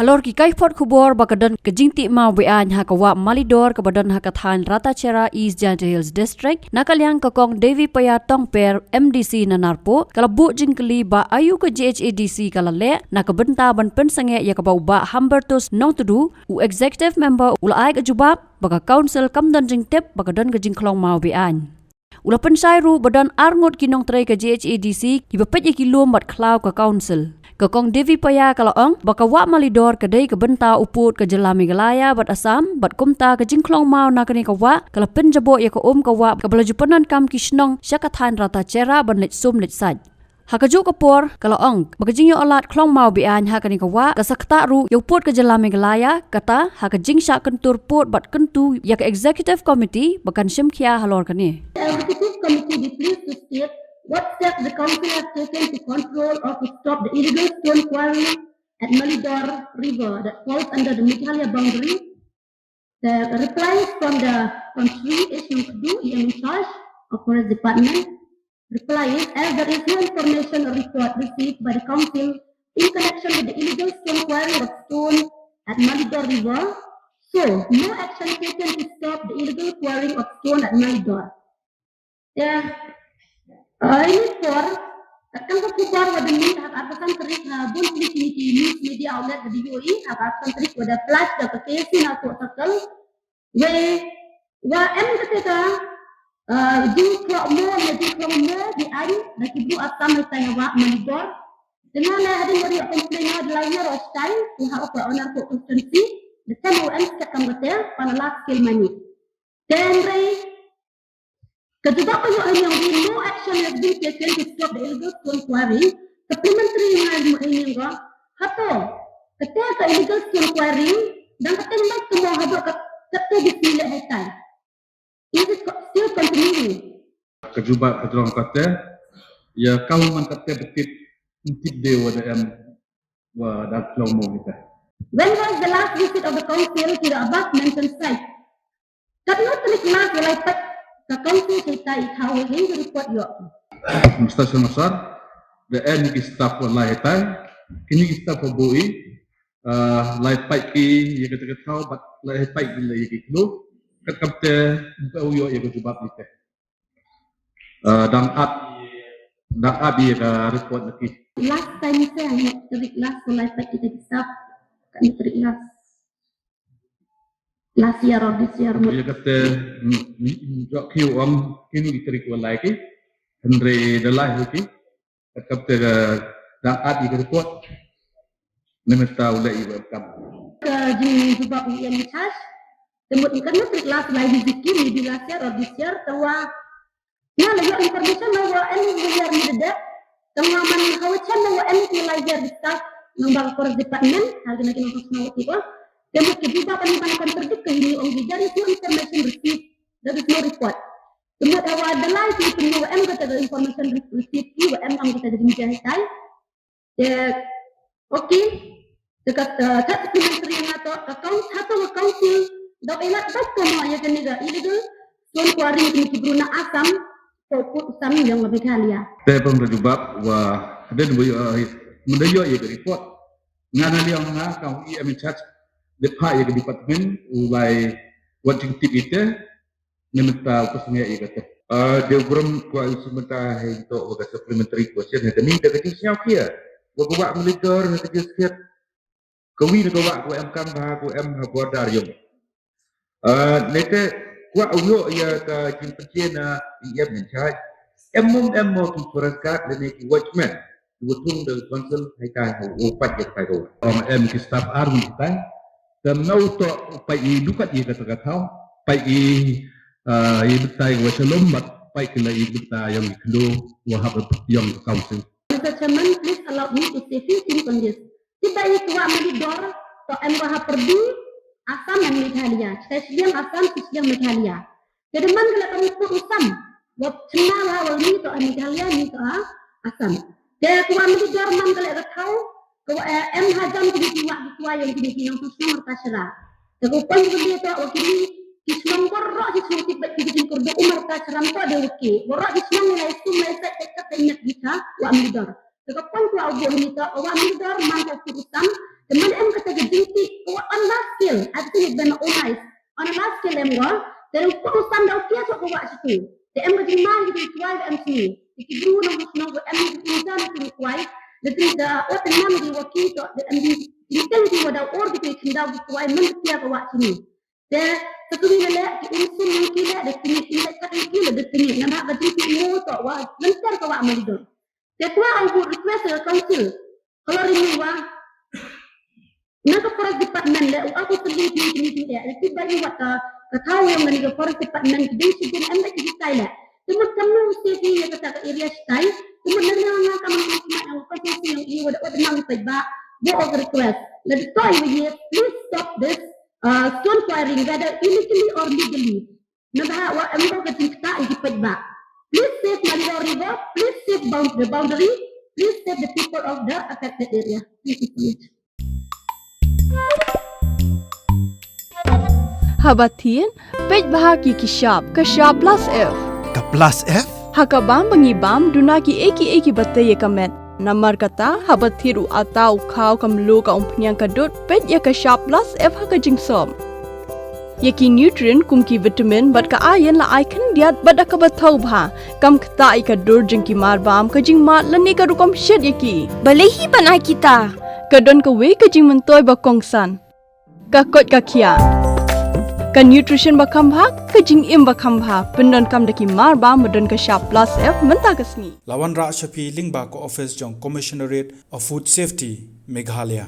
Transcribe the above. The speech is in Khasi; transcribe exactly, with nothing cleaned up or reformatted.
Halor ki kaiphod khubor ba ka don ka jingtih maw be-aiñ ha ka wah Malidor kaba don ha ka thaiñ Ratacherra, East Jaintia Hills District, na ka liang ka Kong Devi Paya Tongper, M D C na Narpuh, ka la buh jingkylli ba aïu ka G H A D C ka la leh na ka bynta ban pynsangeh ïa kaba u Bah Humbertus Nongtdu, u Executive Member, u la ai ka jubab ba ka Council kam don jingtip ba ka don ka jingkhlong maw be-aiñ. U la pynshai ruh ba don arngut ki nongtrei ka G H A D C kiba peit ïa ki lum bad khlaw ka Council. Ka Kong Devi Paya ka la ong ba ka wah Malidor ka dei ka bynta u pud ka jylla Meghalaya bad Assam, bad kumta ka jingkhlong maw na kane ka wah ka la pynjaboh ïa ka um ka wah kaba la ju pyndonkam ki shnong sha ka thaiñ Ratacherra ban leit sum leit sait. Ha kajuh ka por ka la ong ba ka jingïoh lad khlong maw be-aiñ ha kane ka wah ka sa ktah ruh ïa u pud ka jylla Meghalaya, kata ha ka jingshah kyntur pud bad kyntu ïa ka Executive Committee ba kan shim khia halor kane. Executive Committee be pleased to state what steps the Council has taken to control or to stop the illegal stone quarry at Malidor River that falls under the Meghalaya boundary. The replies from the from Shri H Nongtdu, E M in charge of Forest Department, replies, as there is no information or report received by the council in connection with the illegal stone quarry of stone at Malidor River, so no action taken to stop the illegal quarrying of stone at Malidor. Te, eh, ini por, katkum ka khubor ba dang mih ha ka arphew san tarik ha bun ki ki news media outlet ka D U A, ha ka arphew san tarik wa da flash da ka K C Narpuh Circle. Wei, wa em kata ka, eh, jingkhlong maw, ne jingkhlong maw be-aiñ da ki briew Assam ha ka wah Malidor. Te nga la hadien wa da complain nga da la ïa ro stai, u ha u pa onar ko constituency, da tem u em skat kam kata, pa la last scale mani. Te hynrei, ka jubab ka ïoh hynñiewri, no action has been taken to stop the illegal stone quarry. Supplementary nga ïoh hynñiewri, hato kata ka illegal stone quarry dang ka teng bad ka mo haduh ka, kata ka sngi leh haitai? Is it co- still continuing? Ka jubab ka jrong kata, ïa ka man kata betit, betit de wa da em, wa da khlong mo kita. When was the last visit of the council to the above mentioned site? Katno tarik last wa lai peit ka council shatai, ïa ka wei hynñiew report ïoh? Mister Sharma sir, da em ki staff wa lai shatai, kini ki staff wa bui, ah, lai peit ki ïa ka jaka thaw, bad lai peit ki la ïa ki khloo, kat kam te ba u ïoh ïa ka jubab ni te. Ah, dang ap, dang ap ïa ka report na ki. Last time se, hynñiew tarik last wa lai peit kita ki staff, katno tarik last? Last year or this year, mut. Ïa kata, mm, mm, mm, jok ki u ong, kini ki tarik wa lai ki, hynrei da lai hi ki, kat kata ka dang ap ïa ka report, ne mynta u leh ïa u em kam. Ka jingjubab u E M in charge, te mut katno tarik last lai hi ki, maybe last year or this year, te wa Nga la ïoh information na wa em ngi ïar ni da dep. Tang nga man ha wa chem na wa em ngi la ïar di staff nang ba ka forest department, ha kina kina kos na wa tiba. Te mut ki jubab kani ban contradict ka hini ong ki, there is no information received, there is no report. Te mut ha wa da lai ki pynmih wa em kata ka information re- received ki, wa em ong kata ka jingja hitai. Te, okay. Te ka, eh, ka supplementary nga to, ka coun-, ha to ka council, da elat bas ka mo ïa kane ka illegal stone quarry kine ki briew na Assam, to put u sam ïong ka Meghalaya. Te pang ka jubab wa, hadien ba ïoh, eh, mynta ïoh ïa ka report. Nga na liang nga, ka E M in charge, dep ha ïa ka department, u lai wat jingtip ïa te, ne mynta u ka sngewthuh ïa kata. Ah, dei u burom kwah ïa u sngewthuh hynto wa ka supplementary question ha kani, da ka jingsngewkhia wa ka wah Malidor ha ka jingsngewthuh kawi na ka wah ka em kam ha ka em ha border ïong. Ah, ne te kwah u ïoh ïa ka jingpynshai na E M in charge. Em mo em mo ki forest guard lane ki watchman. Wa thung da ka council, haitai ha u pait ïa ka pait ka wa. Ong em ki staff ar ngi tai. Te mut u to u pait i dukat ïa kata ka thaw. Pait i, ah, i bynta ka wa shalom bad pait ki la i bynta ïong i khloo wa hap ïong ka council. Mister Chairman, please allow me to say few things on this. Ki ba i ka wah Malidor, to em wa ha pyrdi Assam and Meghalaya. Kita sdang Assam, kita sdang Meghalaya. Te da man ka la ka mut u sam. Wa chynna la wa ni to a Meghalaya, ni to a Assam. Te ka wah Malidor man ka la ka thaw, ka wa, eh, em hajan kini ki wah ki kwai ïong kini ki nongshong shnong Ratacherra. Te ka pon ka dei to wa kini ki shnong baroh ki shnong ki bet ki jingkyrduh u Ratacherra to dei wa ki. Baroh ki shnong lai sum lai set te kat te nyat kita wah Malidor. Te ka pon ka wah u bo ni to, ka wah Malidor man ka u sam. Te man em kata ka jingtih ka wa on large scale, I think it ben organized on a large scale em wa. Te ru ko san dau kia so ka wa situ. Te em ka jingmang ki kwai em sini. Te ki bru nong nong em ki insan ki kwai. Te ki da o te nam ki wa ki to te em ki insan ki wa dau or ki khindau ki kwai man kia ka wa sini. Te satu ni le ki insun yang ki le de tingit, inlet kat yang ki le de tingit. Ngan ha ka jingtih mo to wa lenter ka wa malidor. Te kwa au bu request ka council. Kalau rini wa na ka forest department le u aku seli ni ni ni le ki ba ni wa ka ka thaw yang ni ka forest department ki dei sibin em da ki tai le. Te mut kam nu se ki ya kata ka area stai. Te mut na na nga ka man ni ma yang ka sesi yang i wa da wa da nang tai ba. Wa ka request. Le di toi wa ye, please stop this uh, stone quarrying, whether illegally or legally. Na ba wa em ka jingkta i ki peit ba. Please save Malidor River, please save bound the boundary, please save the people of the affected area. Thank you so much. Haba thied, peit bha ki ki shap, ka shap plus F. Ka plus F? Ha ka bam ba ngi bam, duna ki ei ki ei ki ba tei ïa ka met. Namar kata, haba thied u ata u khaw ka mluh ka umphniang ka dud, peit ïa ka shap plus F ha ka jingsop. Ïa ki nutrient kum ki vitamin bad ka iron la ai khyndiat bad da kaba thaw bha. Kam ktah ïa ka dur jong ki mar bam, ka jingmad lane ka rukom shet ïa ki. Balei hi ban ai kita? Ka don kawei ka jingmyntoi ba kongsan. Ka koit ka khiah. Ka nutrition ba kham bha, ka jingim ba kham bha. Pyndonkam da ki mar bam ba don ka shap plus F mynta ka sngi. La wanrah sha phi lyngba ka office jong Commissionerate of Food Safety, Meghalaya.